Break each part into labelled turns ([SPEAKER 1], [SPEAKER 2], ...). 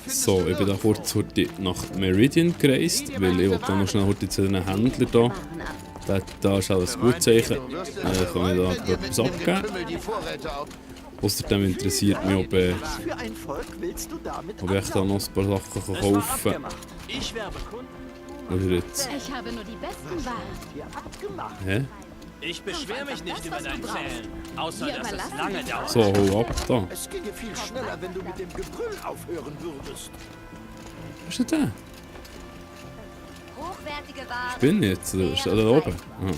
[SPEAKER 1] So, ich bin da kurz heute nach Meridian gereist, weil ich wollte noch schnell heute zu den Händlern hier. Da ist alles gut Zeichen. Kann ich da etwas abgeben. Außerdem interessiert mich, ob ich da noch ein paar Sachen kaufen kann. Oder jetzt?
[SPEAKER 2] Ich habe nur die besten Waren.
[SPEAKER 1] Hä?
[SPEAKER 3] Ich beschwere mich nicht über dein Zählen, außer dass es lange dauert.
[SPEAKER 1] So, hau ab da.
[SPEAKER 4] Es ginge viel schneller, wenn du mit dem Gebrüll aufhören würdest.
[SPEAKER 1] Was ist denn der?
[SPEAKER 2] Hochwertige Waren.
[SPEAKER 1] Ich bin jetzt. Ist der da oben? Aha.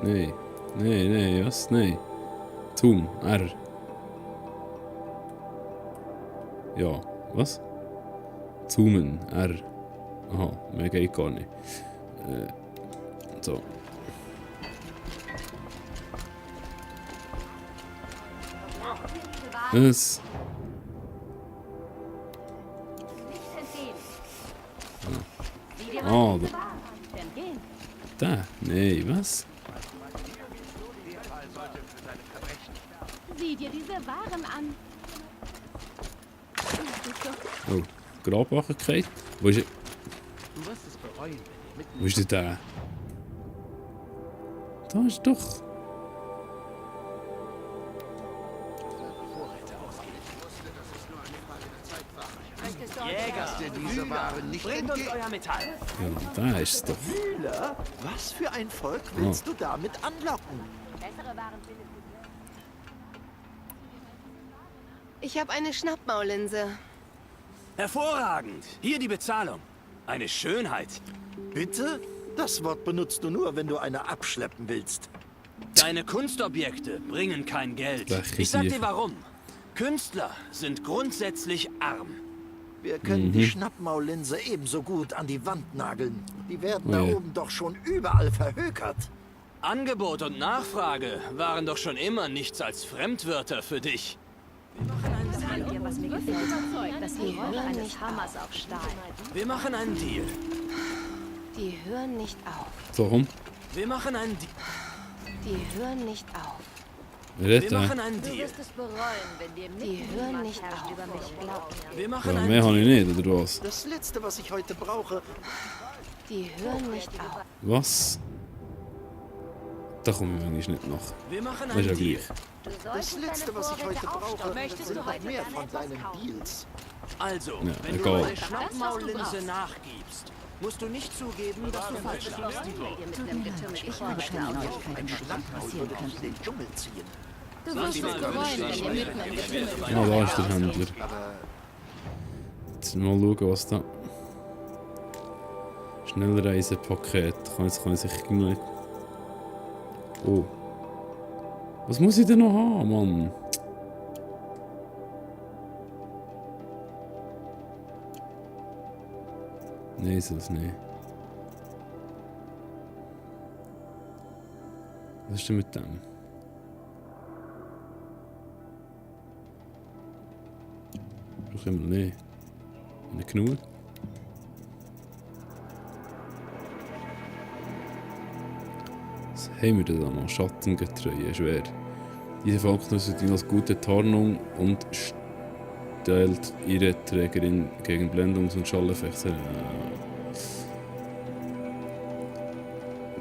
[SPEAKER 1] Nein. Nein, was? Nein. Zoom. R. Ja, was? Zoomen. R. Aha, mehr geht gar nicht. So. Was? Ah, da. Nee, was?
[SPEAKER 2] Sieh dir diese Waren an.
[SPEAKER 1] Oh, Grabwachigkeit? Wo ist er? Wo ist der? Da ist doch.
[SPEAKER 3] Jäger, diese Waren nicht bringt uns euer Metall.
[SPEAKER 1] Ja, da ist es doch.
[SPEAKER 4] Wühler? Was für ein Volk willst du damit anlocken?
[SPEAKER 2] Bessere Waren findest du.
[SPEAKER 5] Ich habe eine Schnappmaullinse.
[SPEAKER 3] Hervorragend. Hier die Bezahlung. Eine Schönheit.
[SPEAKER 4] Bitte? Das Wort benutzt du nur, wenn du eine abschleppen willst.
[SPEAKER 3] Deine Kunstobjekte bringen kein Geld.
[SPEAKER 1] Ach,
[SPEAKER 3] Ich sag dir warum. Künstler sind grundsätzlich arm.
[SPEAKER 4] Wir können die Schnappmaullinse ebenso gut an die Wand nageln. Die werden da oben doch schon überall verhökert.
[SPEAKER 3] Angebot und Nachfrage waren doch schon immer nichts als Fremdwörter für dich.
[SPEAKER 2] Was mir gefällt, das Geräusch eines Hammers auf Stahl.
[SPEAKER 3] Wir machen einen Deal.
[SPEAKER 5] Die hören nicht auf.
[SPEAKER 1] So, rum.
[SPEAKER 3] Wir machen einen Deal.
[SPEAKER 5] Die hören nicht auf.
[SPEAKER 1] Wer
[SPEAKER 3] Wir machen einen
[SPEAKER 2] Du
[SPEAKER 3] Deal.
[SPEAKER 2] wirst es bereuen, wenn dir
[SPEAKER 5] Die hören nicht
[SPEAKER 2] herrscht
[SPEAKER 5] auf.
[SPEAKER 2] über mich glaubt.
[SPEAKER 3] Wir machen
[SPEAKER 1] Ja,
[SPEAKER 3] einen
[SPEAKER 1] mehr habe
[SPEAKER 3] Deal.
[SPEAKER 1] ich nicht, oder was?
[SPEAKER 4] Das Letzte, was ich heute brauche,
[SPEAKER 5] Die hören nicht auf.
[SPEAKER 1] Was? Da komme ich manchmal nicht nach.
[SPEAKER 3] Wir machen
[SPEAKER 1] Das ist ja
[SPEAKER 3] einen Deal.
[SPEAKER 1] gleich.
[SPEAKER 2] Du
[SPEAKER 4] das
[SPEAKER 2] solltest
[SPEAKER 4] Letzte,
[SPEAKER 2] deine
[SPEAKER 4] was ich heute
[SPEAKER 2] Vorräte
[SPEAKER 4] brauche,
[SPEAKER 2] aufstocken. Möchtest
[SPEAKER 4] sind
[SPEAKER 2] du
[SPEAKER 4] noch
[SPEAKER 2] heute
[SPEAKER 4] mehr
[SPEAKER 2] gerne
[SPEAKER 4] von
[SPEAKER 2] etwas
[SPEAKER 4] deinen
[SPEAKER 2] kaufen?
[SPEAKER 4] Deals.
[SPEAKER 3] Also,
[SPEAKER 1] Ja,
[SPEAKER 3] wenn
[SPEAKER 1] egal.
[SPEAKER 3] du eine Schnappmaullinse nachgibst, musst du nicht zugeben, dass du falsch liegst.
[SPEAKER 2] Mit einem getümmelten Vorräte
[SPEAKER 4] Ein Schnappmaul würde dich in den Dschungel ziehen.
[SPEAKER 2] Du wirst es bereuen, wenn ihr mitten im Getümmel
[SPEAKER 1] Ah, da ist der Händler. Jetzt mal schauen, was da. Schnellreisepaket. Kann ich sicher noch nicht. Oh. Was muss ich denn noch haben, Mann? Nein, ist das nicht. Was ist denn mit dem? Brauche ich immer nicht. Nicht genug. Was haben wir denn da noch? Schattengetreue, schwer. Diese Falknuss dient als gute Tarnung und stellt ihre Trägerin gegen Blendungs- und Schalleffekte.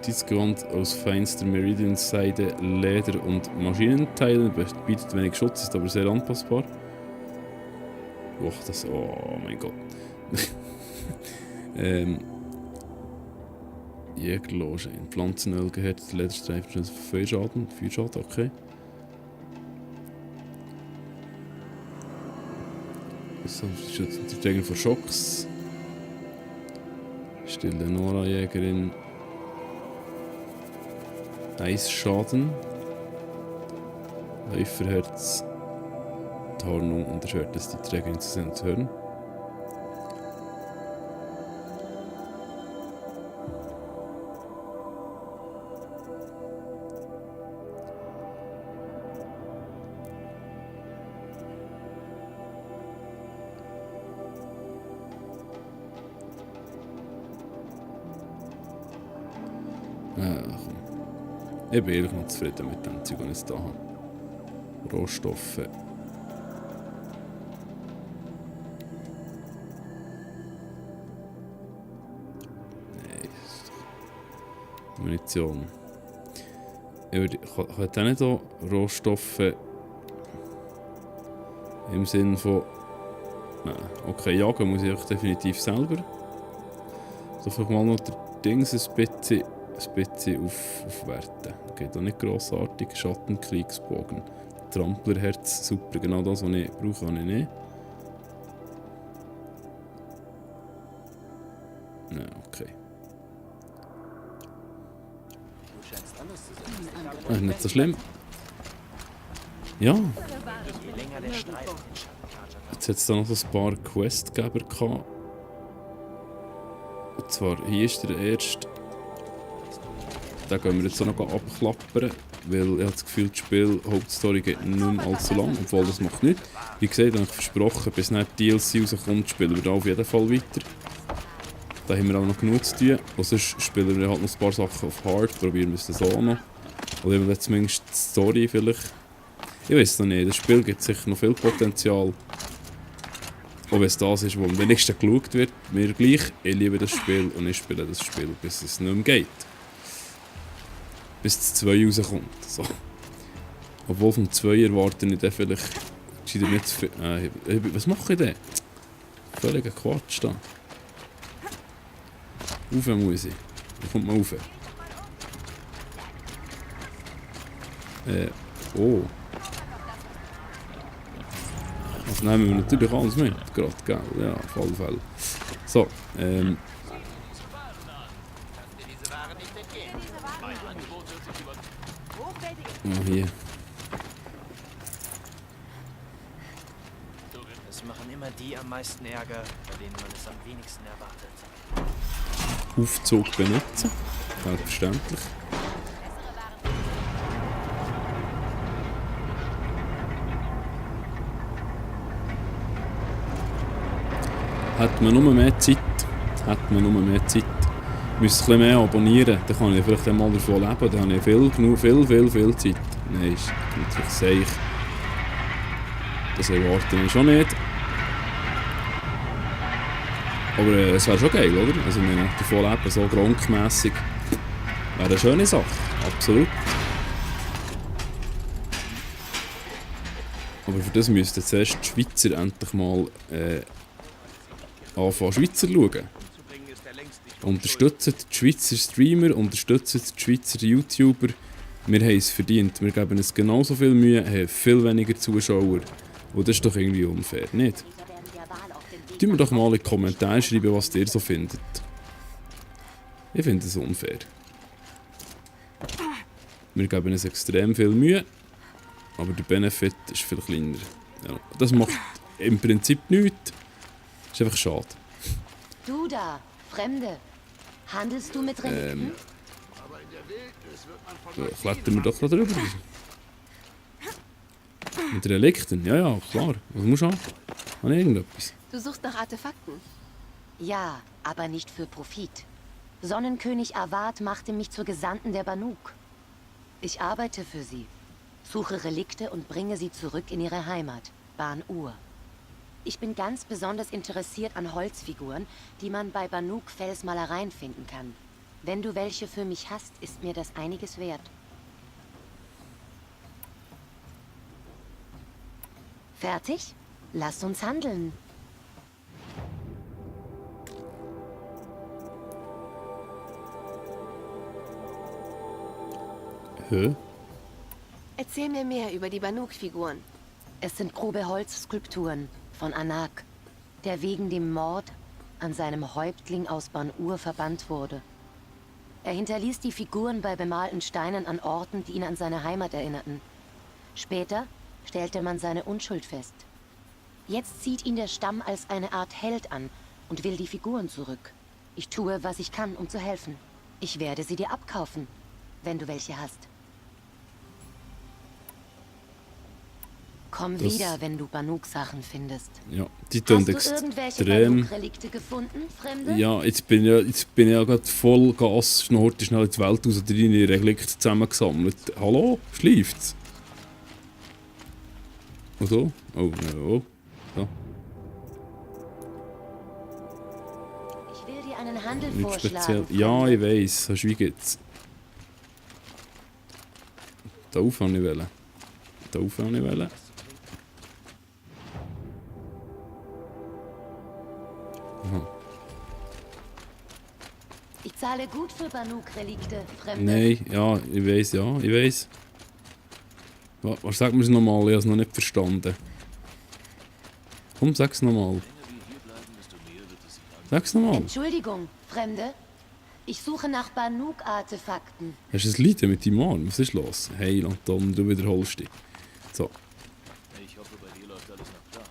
[SPEAKER 1] Dieses Gewand aus feinster Meridian-Seide, Leder und Maschinenteilen bietet wenig Schutz, ist aber sehr anpassbar. Och, das. Oh mein Gott. Jägerloge in Pflanzenöl gehärtet, Lederstreifen, Feuerschaden, okay. So, Unterstützung vor Schocks. Stille Nora-Jägerin. Eisschaden. Läuferherz. Tarnung und erschwert es, die Trägerin zu sehen und zu hören. Komm. Ich bin ehrlich noch zufrieden mit dem Zeug, das ich da habe. Rohstoffe. Munition. Ich hätte auch nicht auch Rohstoffe im Sinn von. Nein, okay, jagen muss ich definitiv selber. So vielleicht mal noch der Dings ein bisschen aufwerten. Geht auch nicht grossartig. Schattenkriegsbogen. Tramplerherz, super, genau das, was ich brauche, habe ich nicht. Nein, okay. Nicht so schlimm. Ja. Jetzt hat es da noch so ein paar Questgeber gehabt. Und zwar, hier ist der erste. Den gehen wir jetzt auch noch abklappern, weil ich habe das Gefühl, das Spiel, die Hauptstory geht nicht mehr allzu lang, obwohl das macht nicht. Wie gesagt, habe ich versprochen, bis nicht DLC rauskommt, spielen wir da auf jeden Fall weiter. Da haben wir auch noch genug zu tun. Und sonst spielen wir halt noch ein paar Sachen auf Hard, probieren wir es das auch noch. Oder eben zumindest die Story vielleicht. Ich weiß noch nicht, das Spiel gibt sicher noch viel Potenzial. Auch wenn es das ist, wo am wenigsten geschaut wird, mir gleich. Ich liebe das Spiel und ich spiele das Spiel, bis es nicht mehr geht. Bis das 2 rauskommt. So. Obwohl vom 2 erwarte ich dann vielleicht nicht zu viel. Was mache ich denn? Völliger Quatsch da. Rauf muss ich. Da kommt man rauf. Oh. Das nehmen wir natürlich alles mit. Gerade, gell? Ja, auf alle Fälle. So, hier.
[SPEAKER 6] Das machen immer die am meisten Ärger, bei denen man es am wenigsten erwartet.
[SPEAKER 1] Aufzug benutzen. Selbstverständlich. Hat man nur mehr Zeit. Müsste ein bisschen mehr abonnieren, dann kann ich vielleicht einmal davon leben. Dann habe ich viel Zeit. Nein, ist natürlich seich. Das erwarte ich schon nicht. Aber es wäre schon geil, oder? Also wenn ich davon lebe, so gronkmässig, wäre eine schöne Sache. Absolut. Aber für das müssten zuerst die Schweizer endlich mal anfangen, Schweizer zu schauen. Unterstützt die Schweizer Streamer, unterstützt die Schweizer YouTuber. Wir haben es verdient. Wir geben uns genauso viel Mühe, haben viel weniger Zuschauer. Und das ist doch irgendwie unfair, nicht? Schreibt mir doch mal in die Kommentare, schreiben, was ihr so findet. Ich finde es unfair. Wir geben uns extrem viel Mühe, aber der Benefit ist viel kleiner. Ja, das macht im Prinzip nichts. Ist einfach schade.
[SPEAKER 5] Du da, Fremde. Handelst du mit Relikten?
[SPEAKER 1] Klettern wir doch da drüber. Mit Relikten? Ja, ja, klar. Was musst du haben? An irgendetwas?
[SPEAKER 2] Du suchst nach Artefakten.
[SPEAKER 5] Ja, aber nicht für Profit. Sonnenkönig Avad machte mich zur Gesandten der Banuk. Ich arbeite für sie, suche Relikte und bringe sie zurück in ihre Heimat, Ban-Ur. Ich bin ganz besonders interessiert an Holzfiguren, die man bei Banuk-Felsmalereien finden kann. Wenn du welche für mich hast, ist mir das einiges wert. Fertig? Lass uns handeln.
[SPEAKER 1] Hä?
[SPEAKER 2] Erzähl mir mehr über die Banuk-Figuren.
[SPEAKER 5] Es sind grobe Holzskulpturen von Anak, der wegen dem Mord an seinem Häuptling aus Ban-Ur verbannt wurde. Er hinterließ die Figuren bei bemalten Steinen an Orten, die ihn an seine Heimat erinnerten. Später stellte man seine Unschuld fest. Jetzt sieht ihn der Stamm als eine Art Held an und will die Figuren zurück. Ich tue, was ich kann, um zu helfen. Ich werde sie dir abkaufen, wenn du welche hast. Komm
[SPEAKER 1] Das-
[SPEAKER 5] wieder, wenn du Banuk-Sachen findest.
[SPEAKER 1] Ja, die tun
[SPEAKER 5] Hast du irgendwelche
[SPEAKER 1] extrem.
[SPEAKER 5] Banuk-Relikte gefunden, Fremde?
[SPEAKER 1] Ja, jetzt bin ich ja gerade voll Gas, schnurrt schnell in die Welt raus und deine Relikte zusammengesammelt. Hallo? Schleift's? Und so? Oh, no. So.
[SPEAKER 5] Ich will dir einen Handel
[SPEAKER 1] Nichts speziell.
[SPEAKER 5] vorschlagen.
[SPEAKER 1] Ja, ich weiss. So schweiget's. Da rauf wollte ich wollen. Da rauf wollte ich wollen. Aha.
[SPEAKER 5] Ich zahle gut für Banuk-Relikte, Fremde.
[SPEAKER 1] Nein, ja, ich weiss, ja, ich weiss. Was sag mir es nochmal? Ich habe es noch nicht verstanden. Komm, sag's nochmal. Sag's nochmal.
[SPEAKER 5] Entschuldigung, Fremde. Ich suche nach Banuk-Artefakten.
[SPEAKER 1] Hast du ein Lied mit deinem Arm? Was ist los? Hey, Anton, du wiederholst dich. So.
[SPEAKER 3] Ich hoffe, bei dir läuft alles nach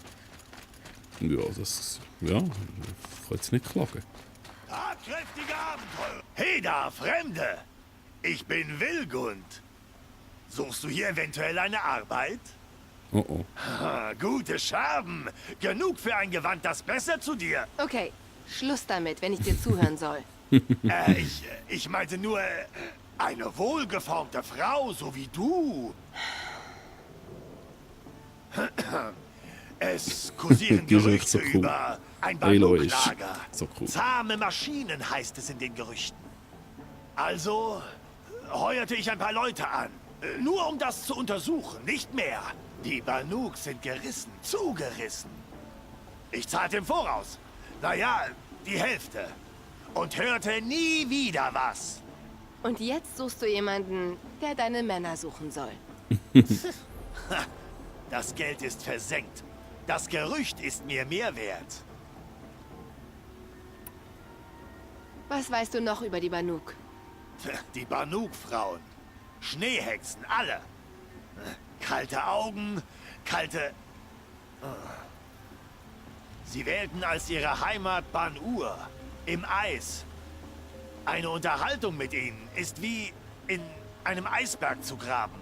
[SPEAKER 3] Plan.
[SPEAKER 1] Ja, das... Ja, ich kann jetzt nicht klagen.
[SPEAKER 7] Tatkräftige Abenteurer! Hey da, Fremde! Ich bin Wilgund. Suchst du hier eventuell eine Arbeit?
[SPEAKER 1] Oh oh.
[SPEAKER 7] Gute Scherben! Genug für ein Gewand, das besser zu dir.
[SPEAKER 8] Okay, Schluss damit, wenn ich dir zuhören soll.
[SPEAKER 7] Ich meinte nur, eine wohlgeformte Frau, so wie du. Es kursieren
[SPEAKER 1] Die ist echt
[SPEAKER 7] Gerüchte
[SPEAKER 1] so cool.
[SPEAKER 7] über ein
[SPEAKER 1] Halo ist
[SPEAKER 7] Banuk-Lager.
[SPEAKER 1] so cool.
[SPEAKER 7] Zahme Maschinen heißt es in den Gerüchten. Also heuerte ich ein paar Leute an. Nur um das zu untersuchen, nicht mehr. Die Banuk sind gerissen, zugerissen. Ich zahlte im Voraus. Naja, die Hälfte. Und hörte nie wieder was.
[SPEAKER 8] Und jetzt suchst du jemanden, der deine Männer suchen soll.
[SPEAKER 7] Das Geld ist versenkt. Das Gerücht ist mir mehr wert.
[SPEAKER 8] Was weißt du noch über die Banuk?
[SPEAKER 7] Die Banuk-Frauen. Schneehexen, alle. Kalte Augen, kalte... Sie wählten als ihre Heimat Ban-Ur, im Eis. Eine Unterhaltung mit ihnen ist wie in einem Eisberg zu graben.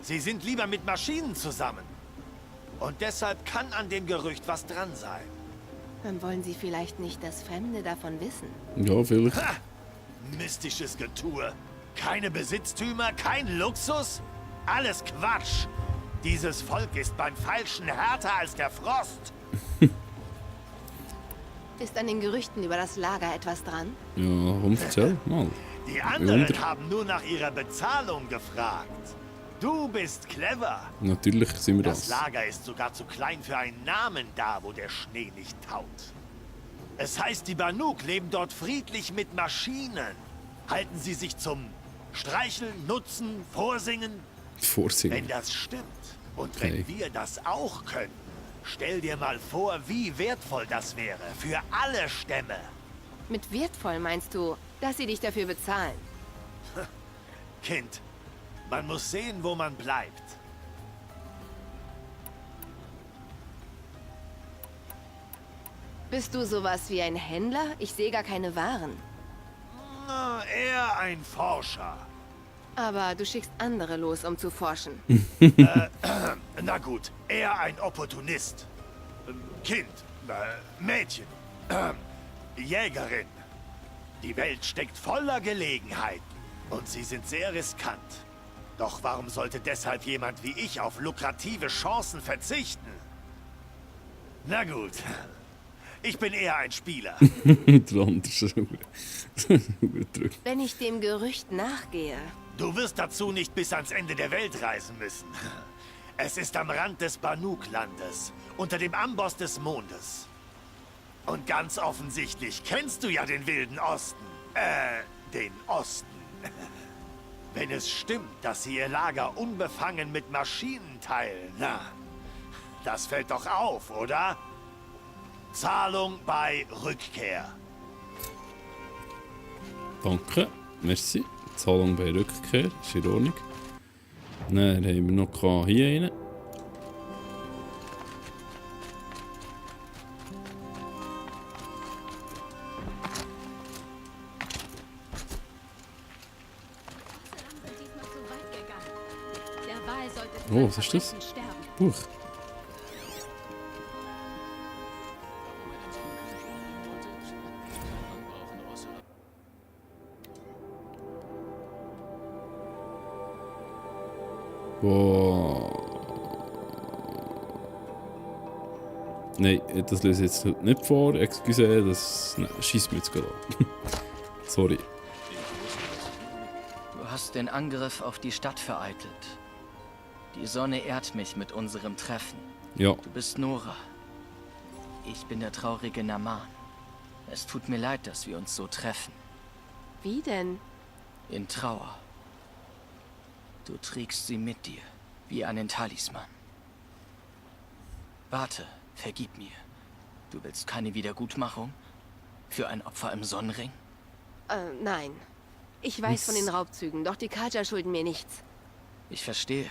[SPEAKER 7] Sie sind lieber mit Maschinen zusammen. Und deshalb kann an dem Gerücht was dran sein.
[SPEAKER 8] Dann wollen sie vielleicht nicht, dass Fremde davon wissen.
[SPEAKER 1] Ja, vielleicht.
[SPEAKER 7] Ha! Mystisches Getue. Keine Besitztümer, kein Luxus. Alles Quatsch. Dieses Volk ist beim Falschen härter als der Frost.
[SPEAKER 8] Ist an den Gerüchten über das Lager etwas dran?
[SPEAKER 1] Ja, komm, erzähl mal.
[SPEAKER 7] Die anderen
[SPEAKER 1] Wunder.
[SPEAKER 7] haben nur nach ihrer Bezahlung gefragt. Du bist clever.
[SPEAKER 1] Natürlich sind wir
[SPEAKER 7] Das
[SPEAKER 1] das.
[SPEAKER 7] Lager ist sogar zu klein für einen Namen da, wo der Schnee nicht taut. Es heißt, die Banuk leben dort friedlich mit Maschinen. Halten sie sich zum Streicheln, Nutzen, Vorsingen? Wenn
[SPEAKER 1] Vorsingen.
[SPEAKER 7] das stimmt und
[SPEAKER 1] Okay.
[SPEAKER 7] wenn wir das auch können, stell dir mal vor, wie wertvoll das wäre für alle Stämme.
[SPEAKER 8] Mit wertvoll meinst du, dass sie dich dafür bezahlen?
[SPEAKER 7] Kind, man muss sehen, wo man bleibt.
[SPEAKER 8] Bist du sowas wie ein Händler? Ich sehe gar keine Waren.
[SPEAKER 7] Na, eher ein Forscher.
[SPEAKER 8] Aber du schickst andere los, um zu forschen.
[SPEAKER 7] Na gut, eher ein Opportunist. Kind, Mädchen, Jägerin. Die Welt steckt voller Gelegenheiten und sie sind sehr riskant. Doch warum sollte deshalb jemand wie ich auf lukrative Chancen verzichten? Na gut, ich bin eher ein Spieler.
[SPEAKER 1] Der andere ist so
[SPEAKER 8] Wenn ich dem Gerücht nachgehe,
[SPEAKER 7] Du wirst dazu nicht bis ans Ende der Welt reisen müssen. Es ist am Rand des Banuk-Landes, unter dem Amboss des Mondes. Und ganz offensichtlich kennst du ja den Wilden Osten. Den Osten. Wenn es stimmt, dass sie ihr Lager unbefangen mit Maschinen teilen, na, das fällt doch auf, oder? Zahlung bei Rückkehr.
[SPEAKER 1] Danke, merci. Zahlung bei Rückkehr, ist in Ordnung. Dann haben wir noch hier rein. Oh, was ist das? Buch. Boah. Nein, das lese ich jetzt nicht vor. Excuse, das schießt mir jetzt gerade an. Sorry.
[SPEAKER 6] Du hast den Angriff auf die Stadt vereitelt. Die Sonne ehrt mich mit unserem Treffen.
[SPEAKER 1] Ja.
[SPEAKER 6] Du bist Nora. Ich bin der traurige Naman. Es tut mir leid, dass wir uns so treffen.
[SPEAKER 8] Wie denn?
[SPEAKER 6] In Trauer. Du trägst sie mit dir, wie einen Talisman. Warte, vergib mir. Du willst keine Wiedergutmachung? Für ein Opfer im Sonnenring?
[SPEAKER 8] Nein. Ich weiß von den Raubzügen, doch die Kaja schulden mir nichts.
[SPEAKER 6] Ich verstehe.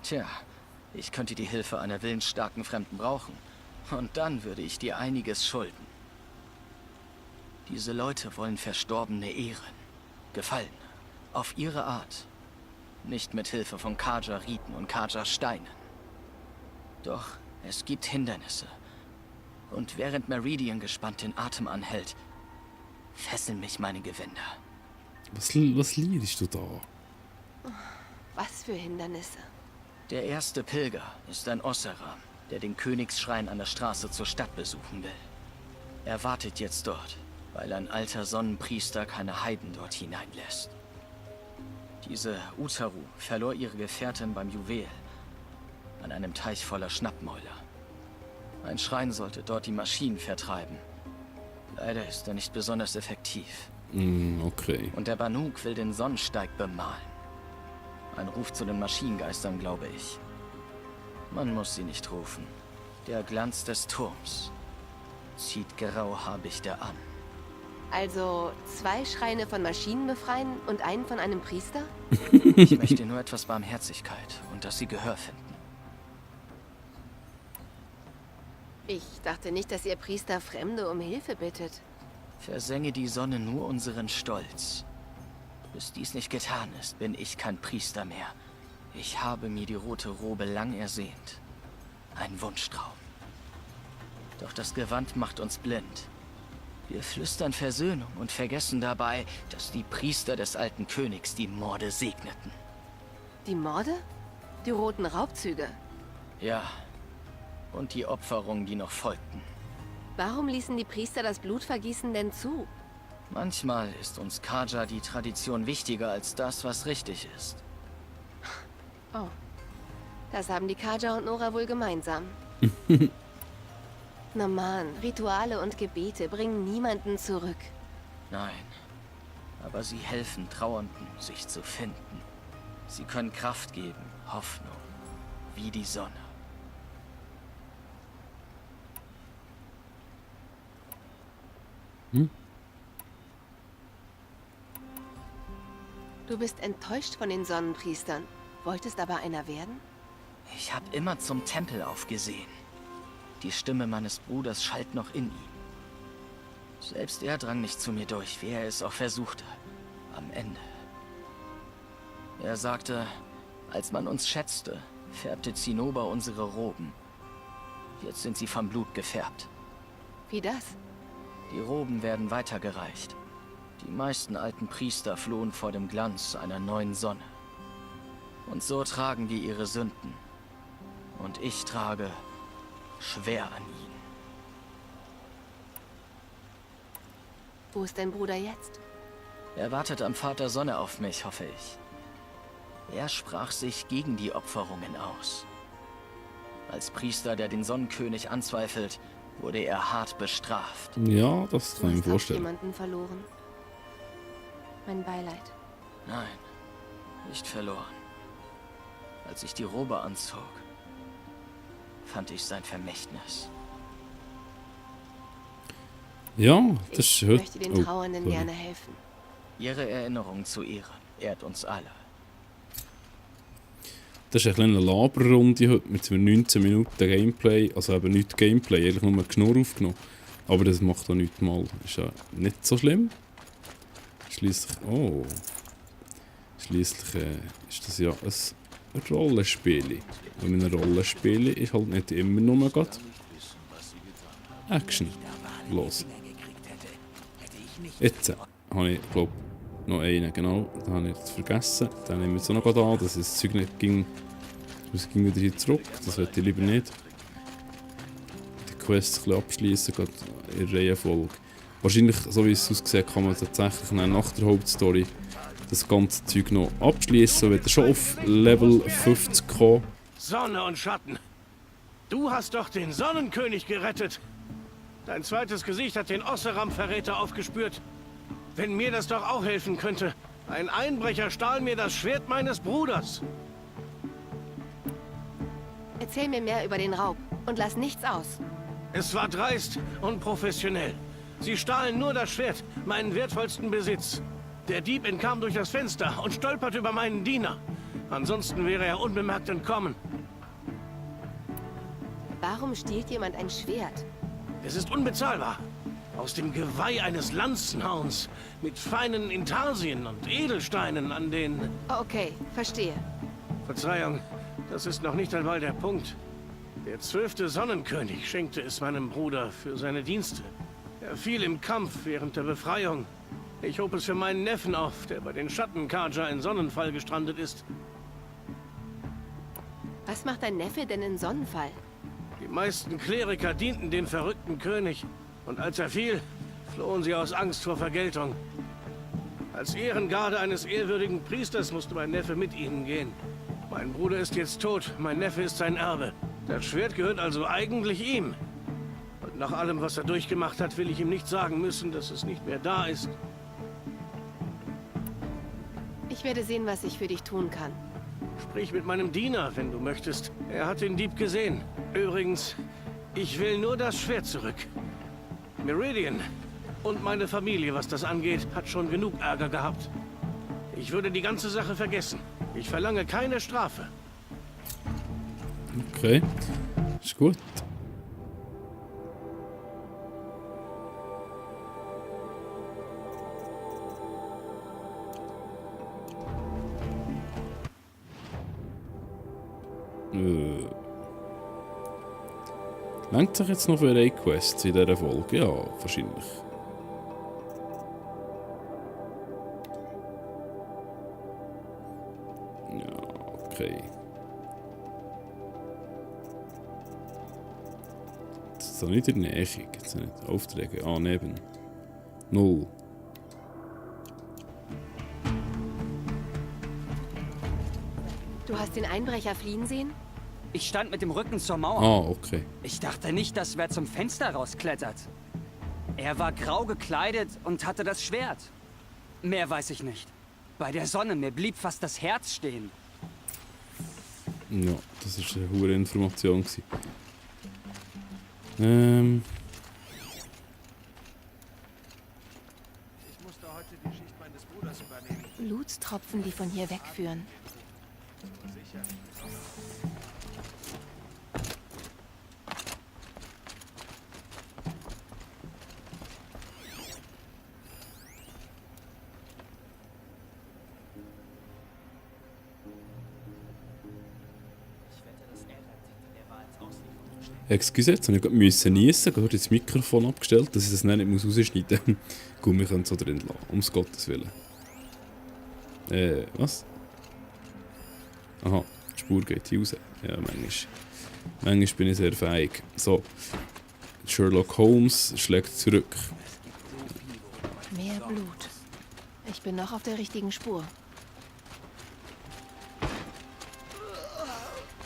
[SPEAKER 6] Tja, ich könnte die Hilfe einer willensstarken Fremden brauchen. Und dann würde ich dir einiges schulden. Diese Leute wollen Verstorbene ehren. Gefallen. Auf ihre Art. Nicht mit Hilfe von Kaja-Riten und Kaja-Steinen. Doch es gibt Hindernisse. Und während Meridian gespannt den Atem anhält, fesseln mich meine Gewänder.
[SPEAKER 1] Was liest du da?
[SPEAKER 8] Was für Hindernisse?
[SPEAKER 6] Der erste Pilger ist ein Osseram, der den Königsschrein an der Straße zur Stadt besuchen will. Er wartet jetzt dort, weil ein alter Sonnenpriester keine Heiden dort hineinlässt. Diese Utaru verlor ihre Gefährtin beim Juwel, an einem Teich voller Schnappmäuler. Ein Schrein sollte dort die Maschinen vertreiben. Leider ist er nicht besonders effektiv.
[SPEAKER 1] Okay.
[SPEAKER 6] Und der Banuk will den Sonnensteig bemalen. Ein Ruf zu den Maschinengeistern, glaube ich. Man muss sie nicht rufen. Der Glanz des Turms zieht Grauhabichte an.
[SPEAKER 8] Also 2 Schreine von Maschinen befreien und einen von einem Priester?
[SPEAKER 6] Ich möchte nur etwas Barmherzigkeit und dass sie Gehör finden.
[SPEAKER 8] Ich dachte nicht, dass ihr Priester Fremde um Hilfe bittet.
[SPEAKER 6] Versenge die Sonne nur unseren Stolz. Bis dies nicht getan ist, bin ich kein Priester mehr. Ich habe mir die rote Robe lang ersehnt. Ein Wunschtraum. Doch das Gewand macht uns blind. Wir flüstern Versöhnung und vergessen dabei, dass die Priester des alten Königs die Morde segneten.
[SPEAKER 8] Die Morde? Die roten Raubzüge?
[SPEAKER 6] Ja. Und die Opferungen, die noch folgten.
[SPEAKER 8] Warum ließen die Priester das Blutvergießen denn zu?
[SPEAKER 6] Manchmal ist uns Kaja die Tradition wichtiger als das, was richtig ist.
[SPEAKER 8] Oh. Das haben die Kaja und Nora wohl gemeinsam. Na Mann, Rituale und Gebete bringen niemanden zurück.
[SPEAKER 6] Nein. Aber sie helfen Trauernden, sich zu finden. Sie können Kraft geben, Hoffnung. Wie die Sonne.
[SPEAKER 8] Du bist enttäuscht von den Sonnenpriestern, wolltest aber einer werden?
[SPEAKER 6] Ich habe immer zum Tempel aufgesehen. Die Stimme meines Bruders schallt noch in ihm. Selbst er drang nicht zu mir durch, wie er es auch versuchte. Am Ende. Er sagte, als man uns schätzte, färbte Zinnober unsere Roben. Jetzt sind sie vom Blut gefärbt.
[SPEAKER 8] Wie das?
[SPEAKER 6] Die Roben werden weitergereicht. Die meisten alten Priester flohen vor dem Glanz einer neuen Sonne. Und so tragen die ihre Sünden. Und ich trage schwer an ihnen.
[SPEAKER 8] Wo ist dein Bruder jetzt?
[SPEAKER 6] Er wartet am Vater Sonne auf mich, hoffe ich. Er sprach sich gegen die Opferungen aus. Als Priester, der den Sonnenkönig anzweifelt, wurde er hart bestraft.
[SPEAKER 1] Ja, das kann ich mir
[SPEAKER 8] Du hast auch
[SPEAKER 1] vorstellen.
[SPEAKER 8] jemanden verloren. Mein Beileid.
[SPEAKER 6] Nein, nicht verloren. Als ich die Robe anzog, fand ich sein Vermächtnis.
[SPEAKER 1] Ja, das
[SPEAKER 8] Ich
[SPEAKER 1] ist
[SPEAKER 8] möchte den
[SPEAKER 1] Oh,
[SPEAKER 8] Trauernden
[SPEAKER 1] sorry.
[SPEAKER 8] gerne helfen.
[SPEAKER 6] Ihre Erinnerung zu ehren ehrt uns alle.
[SPEAKER 1] Das ist eine kleine Laberrunde heute mit 19 Minuten Gameplay. Also eben nicht Gameplay, eigentlich nur Geschnurr aufgenommen. Aber das macht auch nichts mal. Ist ja nicht so schlimm. Schließlich. Oh. Schließlich ist das ja ein Rollenspiel. Und ein Rollenspiel ist halt nicht immer nur gerade Action. Los. Jetzt habe ich, glaube noch einen, genau. Den habe ich jetzt vergessen. Den nehmen wir jetzt auch noch an, dass das Zeug nicht ging. Es ging wieder hier zurück. Das wollte ich lieber nicht. Quests ein bisschen abschließen, gerade in der Reihenfolge. Wahrscheinlich, so wie es aussieht, kann man tatsächlich nach der Hauptstory das ganze Zeug noch abschließen. Wenn ihr schon auf Level 50 kommt.
[SPEAKER 9] Sonne und Schatten. Du hast doch den Sonnenkönig gerettet. Dein zweites Gesicht hat den Osseram-Verräter aufgespürt. Wenn mir das doch auch helfen könnte. Ein Einbrecher stahl mir das Schwert meines Bruders.
[SPEAKER 8] Erzähl mir mehr über den Raub und lass nichts aus.
[SPEAKER 9] Es war dreist und professionell. Sie stahlen nur das Schwert, meinen wertvollsten Besitz. Der Dieb entkam durch das Fenster und stolperte über meinen Diener. Ansonsten wäre er unbemerkt entkommen.
[SPEAKER 8] Warum stiehlt jemand ein Schwert?
[SPEAKER 9] Es ist unbezahlbar. Aus dem Geweih eines Lanzenhauns. Mit feinen Intarsien und Edelsteinen an den...
[SPEAKER 8] Okay, verstehe.
[SPEAKER 9] Verzeihung, das ist noch nicht einmal der Punkt. Der 12. Sonnenkönig schenkte es meinem Bruder für seine Dienste. Er fiel im Kampf während der Befreiung. Ich hob es für meinen Neffen auf, der bei den Schattenkarja in Sonnenfall gestrandet ist.
[SPEAKER 8] Was macht dein Neffe denn in Sonnenfall?
[SPEAKER 9] Die meisten Kleriker dienten dem verrückten König. Und als er fiel, flohen sie aus Angst vor Vergeltung. Als Ehrengarde eines ehrwürdigen Priesters musste mein Neffe mit ihnen gehen. Mein Bruder ist jetzt tot, mein Neffe ist sein Erbe. Das Schwert gehört also eigentlich ihm. Und nach allem, was er durchgemacht hat, will ich ihm nicht sagen müssen, dass es nicht mehr da ist.
[SPEAKER 8] Ich werde sehen, was ich für dich tun kann.
[SPEAKER 9] Sprich mit meinem Diener, wenn du möchtest. Er hat den Dieb gesehen. Übrigens, ich will nur das Schwert zurück. Meridian und meine Familie, was das angeht, hat schon genug Ärger gehabt. Ich würde die ganze Sache vergessen. Ich verlange keine Strafe.
[SPEAKER 1] Okay, ist gut. Langt sich jetzt noch für eine Quest in dieser Folge? Ja, wahrscheinlich. Ja, okay. Das ist doch nicht in der Nähe. Jetzt nicht Aufträge. Ah, neben. 0.
[SPEAKER 8] Du hast den Einbrecher fliehen sehen?
[SPEAKER 10] Ich stand mit dem Rücken zur Mauer.
[SPEAKER 1] Ah, okay.
[SPEAKER 10] Ich dachte nicht, dass wer zum Fenster rausklettert. Er war grau gekleidet und hatte das Schwert. Mehr weiß ich nicht. Bei der Sonne, mir blieb fast das Herz stehen.
[SPEAKER 1] Ja, das war eine hohe Information.
[SPEAKER 4] Ich musste heute die Schicht meines Bruders übernehmen.
[SPEAKER 8] Blutstropfen, die von hier wegführen.
[SPEAKER 4] Sicher.
[SPEAKER 1] Excuse, jetzt musste ich niesen, gerade das Mikrofon abgestellt, dass ich das nicht rausschneiden muss. Gut, wir können es so drin lassen, ums Gottes Willen. Was? Aha, die Spur geht hier raus. Ja, manchmal bin ich sehr fähig. So, Sherlock Holmes schlägt zurück.
[SPEAKER 8] Mehr Blut. Ich bin noch auf der richtigen Spur.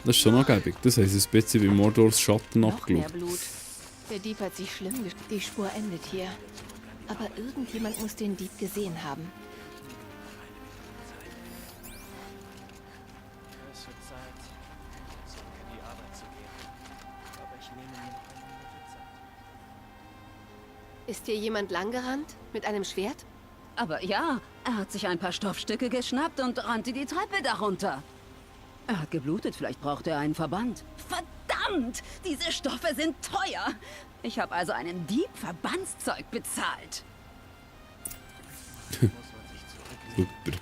[SPEAKER 1] Das ist schon angeblich. Das heisst, ein bisschen wie Mordors Schatten
[SPEAKER 8] Noch mehr
[SPEAKER 1] abgeschaut.
[SPEAKER 8] Blut. Der Dieb hat sich schlimm Die Spur endet hier. Aber irgendjemand muss den Dieb gesehen haben.
[SPEAKER 6] Es wird Zeit, zurück in die Arbeit zu gehen. Aber ich nehme mir noch eine Minute Zeit.
[SPEAKER 8] Ist hier jemand langgerannt? Mit einem Schwert?
[SPEAKER 2] Aber ja, er hat sich ein paar Stoffstücke geschnappt und rannte die Treppe darunter. Er hat geblutet, vielleicht braucht er einen Verband. Verdammt! Diese Stoffe sind teuer! Ich habe also einem Dieb Verbandszeug bezahlt.
[SPEAKER 1] Super.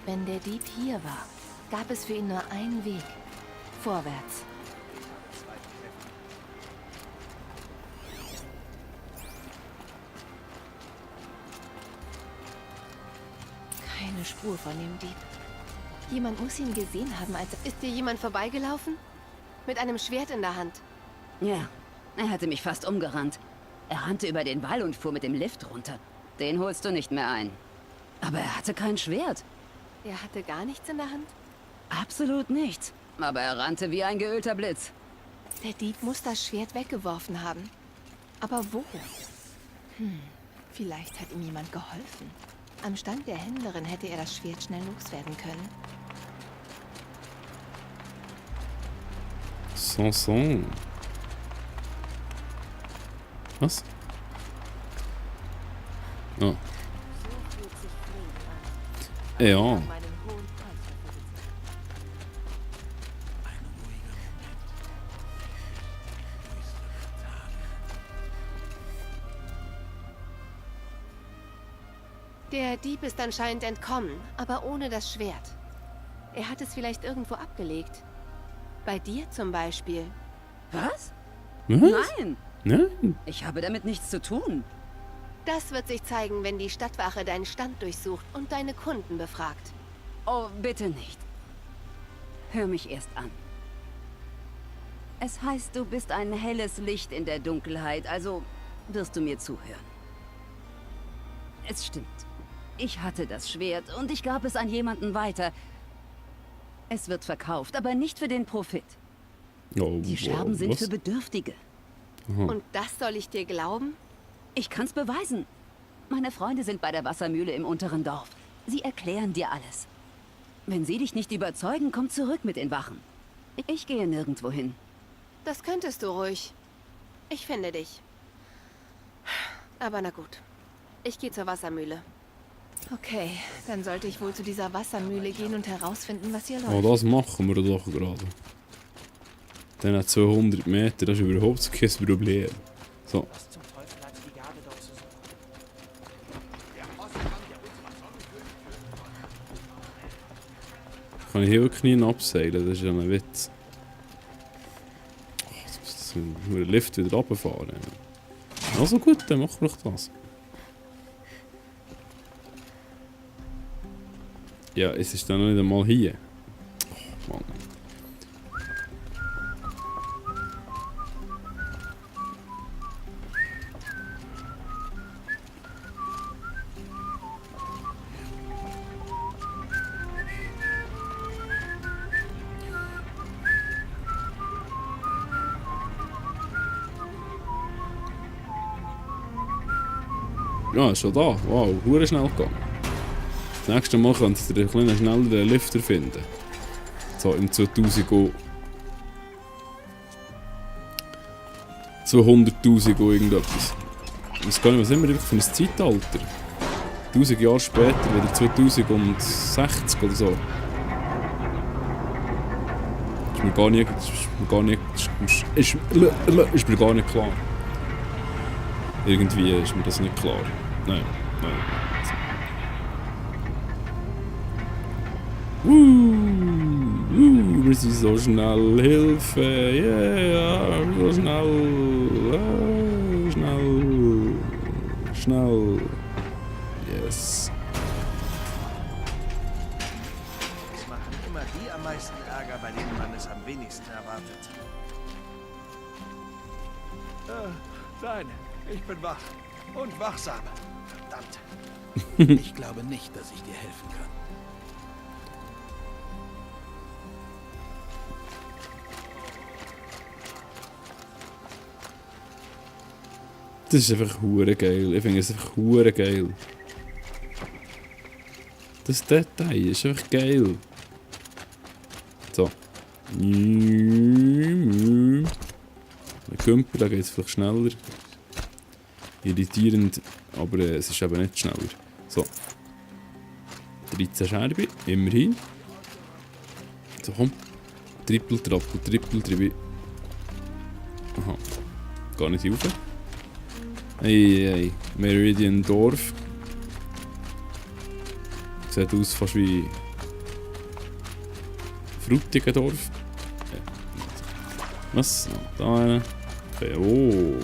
[SPEAKER 8] Wenn der Dieb hier war, gab es für ihn nur einen Weg. Vorwärts. Keine Spur von dem Dieb. Jemand muss ihn gesehen haben, als... Ist dir jemand vorbeigelaufen? Mit einem Schwert in der Hand.
[SPEAKER 2] Ja, er hatte mich fast umgerannt. Er rannte über den Wall und fuhr mit dem Lift runter. Den holst du nicht mehr ein. Aber er hatte kein Schwert.
[SPEAKER 8] Er hatte gar nichts in der Hand?
[SPEAKER 2] Absolut nichts. Aber er rannte wie ein geölter Blitz.
[SPEAKER 8] Der Dieb muss das Schwert weggeworfen haben. Aber wo? Vielleicht hat ihm jemand geholfen. Am Stand der Händlerin hätte er das Schwert schnell loswerden können.
[SPEAKER 1] Sanson. Was? Oh. Ja.
[SPEAKER 8] Der Dieb ist anscheinend entkommen, aber ohne das Schwert. Er hat es vielleicht irgendwo abgelegt. Bei dir zum Beispiel.
[SPEAKER 2] Was?
[SPEAKER 1] Was?
[SPEAKER 2] Nein.
[SPEAKER 1] Nein.
[SPEAKER 2] Ich habe damit nichts zu tun.
[SPEAKER 8] Das wird sich zeigen, wenn die Stadtwache deinen Stand durchsucht und deine Kunden befragt.
[SPEAKER 2] Oh, bitte nicht. Hör mich erst an. Es heißt, du bist ein helles Licht in der Dunkelheit, also wirst du mir zuhören. Es stimmt. Ich hatte das Schwert und ich gab es an jemanden weiter. Es wird verkauft, aber nicht für den Profit.
[SPEAKER 1] Oh,
[SPEAKER 2] Die Scherben sind
[SPEAKER 1] was?
[SPEAKER 2] für Bedürftige.
[SPEAKER 8] Und das soll ich dir glauben?
[SPEAKER 2] Ich kann's beweisen. Meine Freunde sind bei der Wassermühle im unteren Dorf. Sie erklären dir alles. Wenn sie dich nicht überzeugen, komm zurück mit den Wachen. Ich gehe nirgendwo hin.
[SPEAKER 8] Das könntest du ruhig. Ich finde dich. Aber na gut. Ich gehe zur Wassermühle. Okay, dann sollte ich wohl zu dieser Wassermühle gehen und herausfinden, was hier läuft.
[SPEAKER 1] Oh, das machen wir doch gerade. Dann 200 Meter, das ist überhaupt kein Problem. So. Kann ich hier wirklich nie abseilen? Das ist ja ein Witz. Oh, jetzt muss der Lift wieder runterfahren. Also gut, dann machen wir doch das. Ja, es ist dann noch nicht einmal hier. Oh, Mann. Ja, ist schon da. Wow, hure schnell gegangen. Das nächste Mal könnt ihr einen kleinen schnelleren Lifter finden. So im 200'000 irgendetwas. Das kann ich, was immer für ein Zeitalter. 1000 Jahre später, wieder 2060 oder so. Ist mir gar nicht klar. Irgendwie ist mir das nicht klar. Nein. Wir sind so schnell. Hilfe! Yeah! So schnell! Schnell! Yes!
[SPEAKER 11] Es machen immer die am meisten Ärger, bei denen man es am wenigsten erwartet. Nein, ich bin wach. Und wachsam. Verdammt.
[SPEAKER 12] Ich glaube nicht, dass ich dir helfen kann.
[SPEAKER 1] Das ist einfach hure geil. Ich finde es einfach hure geil. Das Detail ist einfach geil. So. Ein Kümpel, da geht es vielleicht schneller. Irritierend, aber es ist eben nicht schneller. So. 13 Scherben, immerhin. So, komm. Triple, Triple. Aha. Gar nicht rauf. Hey, Meridian Dorf. Sieht aus fast wie Frutigendorf. Was? Da eine. Okay, oh.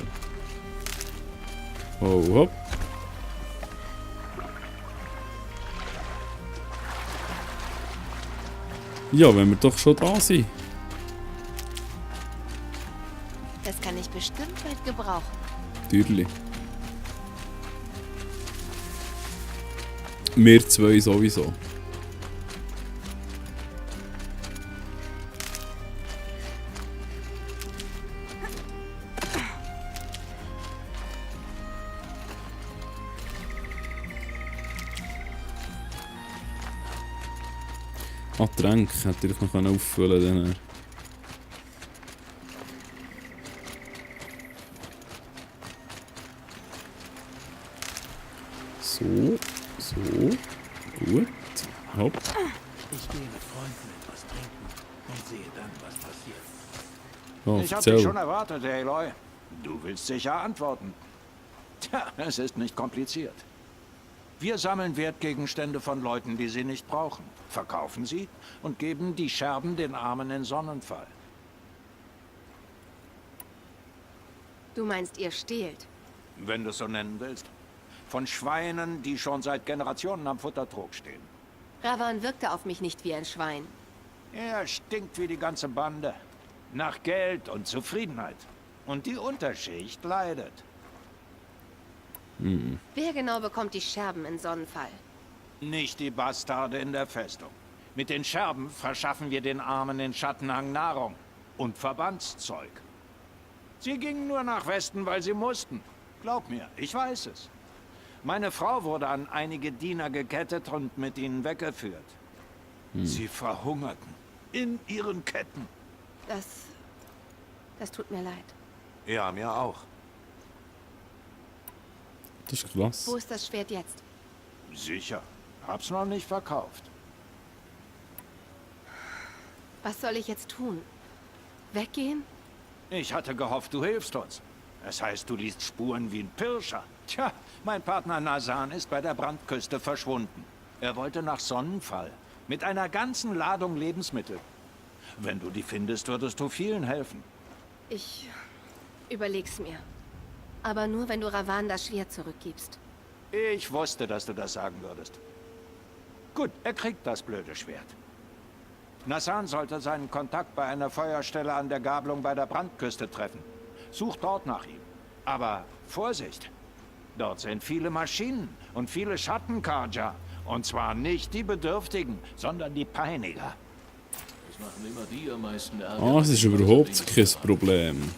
[SPEAKER 1] Oh, hopp. Ja, wenn wir doch schon da sind.
[SPEAKER 8] Das kann ich bestimmt bald gebrauchen.
[SPEAKER 1] Natürlich. Wir zwei sowieso. Ah, Tränke hätte ich noch auffüllen können. So, gut. Hopp.
[SPEAKER 12] Ich gehe mit Freunden etwas trinken und sehe dann, was passiert.
[SPEAKER 1] Oh,
[SPEAKER 13] Ich habe dich schon erwartet, Aloy. Du willst sicher antworten. Tja, es ist nicht kompliziert. Wir sammeln Wertgegenstände von Leuten, die sie nicht brauchen, verkaufen sie und geben die Scherben den Armen in Sonnenfall.
[SPEAKER 8] Du meinst, ihr stehlt?
[SPEAKER 13] Wenn du es so nennen willst. Von Schweinen, die schon seit Generationen am Futtertrog stehen.
[SPEAKER 8] Ravan wirkte auf mich nicht wie ein Schwein.
[SPEAKER 13] Er stinkt wie die ganze Bande. Nach Geld und Zufriedenheit. Und die Unterschicht leidet.
[SPEAKER 8] Wer genau bekommt die Scherben in Sonnenfall?
[SPEAKER 13] Nicht die Bastarde in der Festung. Mit den Scherben verschaffen wir den Armen in Schattenhang Nahrung und Verbandszeug. Sie gingen nur nach Westen, weil sie mussten. Glaub mir, ich weiß es. Meine Frau wurde an einige Diener gekettet und mit ihnen weggeführt. Sie verhungerten. In ihren Ketten.
[SPEAKER 8] Das tut mir leid.
[SPEAKER 13] Ja, mir auch.
[SPEAKER 1] Das ist klasse.
[SPEAKER 8] Wo ist das Schwert jetzt?
[SPEAKER 13] Sicher. Hab's noch nicht verkauft.
[SPEAKER 8] Was soll ich jetzt tun? Weggehen?
[SPEAKER 13] Ich hatte gehofft, du hilfst uns. Es heißt, du liest Spuren wie ein Pirscher. Tja, mein Partner Nazan ist bei der Brandküste verschwunden. Er wollte nach Sonnenfall. Mit einer ganzen Ladung Lebensmittel. Wenn du die findest, würdest du vielen helfen.
[SPEAKER 8] Ich überleg's mir. Aber nur, wenn du Ravan das Schwert zurückgibst.
[SPEAKER 13] Ich wusste, dass du das sagen würdest. Gut, er kriegt das blöde Schwert. Nazan sollte seinen Kontakt bei einer Feuerstelle an der Gabelung bei der Brandküste treffen. Such dort nach ihm. Aber Vorsicht! Dort sind viele Maschinen und viele Schattenkarja. Und zwar nicht die Bedürftigen, sondern die Peiniger.
[SPEAKER 1] Ah, es ist überhaupt kein Problem.